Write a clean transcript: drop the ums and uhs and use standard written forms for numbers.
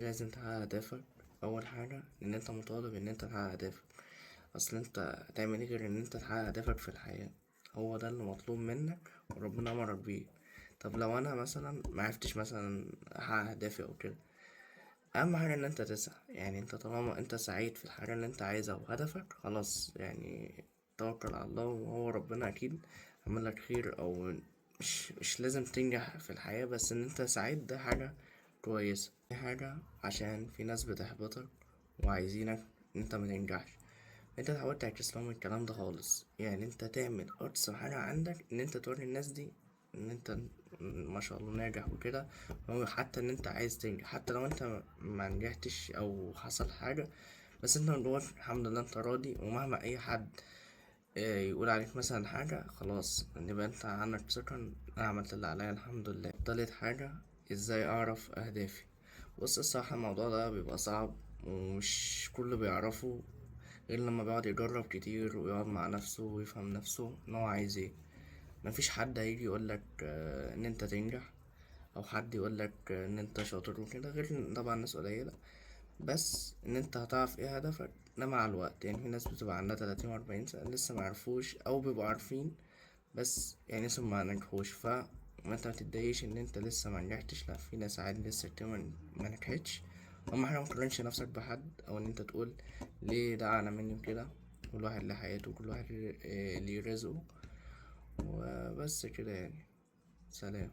لازم تحقق أهدافك. أول حاجة إن أنت مطالب إن أنت تحقق أهدافك، أصل أنت هتعمل إيه غير إن أنت تحقق أهدافك في الحياة؟ هو ده اللي مطلوب منك وربنا أمرك بيه. طب لو أنا مثلا معرفتش مثلا أحقق أهدافي أو كده، اهم حاجة ان انت تسعى. يعني انت طالما انت سعيد في الحاجة اللي انت عايزها وهدفك خلاص، يعني توكل على الله وهو ربنا اكيد عمل لك خير. او مش لازم تنجح في الحياة، بس ان انت سعيد ده حاجة كويسة. دي حاجة عشان في ناس بتحبطك وعايزينك ان انت ما تنجحش، انت تحاول تعكس لهم الكلام ده خالص. يعني انت تعمل اقصى حاجة عندك ان انت توري الناس دي ان انت ما شاء الله ناجح وكده، هو حتى ان انت عايز تنجح حتى لو انت ما نجحتش او حصل حاجة، بس انت من جواك الحمد لله انت راضي. ومهما اي حد يقول عليك مثلا حاجة، خلاص يبقى انت عندك ثقة ان انا عملت اللي عليا الحمد لله. تالت حاجة، ازاي اعرف اهدافي؟ بص الصراحة الموضوع ده بيبقى صعب ومش كله بيعرفه غير لما بيقعد يجرب كتير ويقعد مع نفسه ويفهم نفسه ان هو عايز ايه. مفيش حد هيجي يقولك ان انت تنجح، او حد يقولك ان انت شاطر وكده، غير طبعا ناس قليلة. بس ان انت هتعرف ايه هدفك ده مع الوقت. يعني في ناس بتبقى عندها 30 و40 سنة لسه معرفوش، او بيبقوا عارفين بس يعني لسه ما نجحوش. ف ما انت ما تتضايقش ان انت لسه ما نجحتش، لا في ناس عادي لسه كتير ما نجحتش. اهم حاجه ما تقارنش نفسك بحد، او ان انت تقول ليه ده اعلى مني وكده. كل واحد له حياته وكل واحد ليه رزقه. وبس كده يعني. سلام.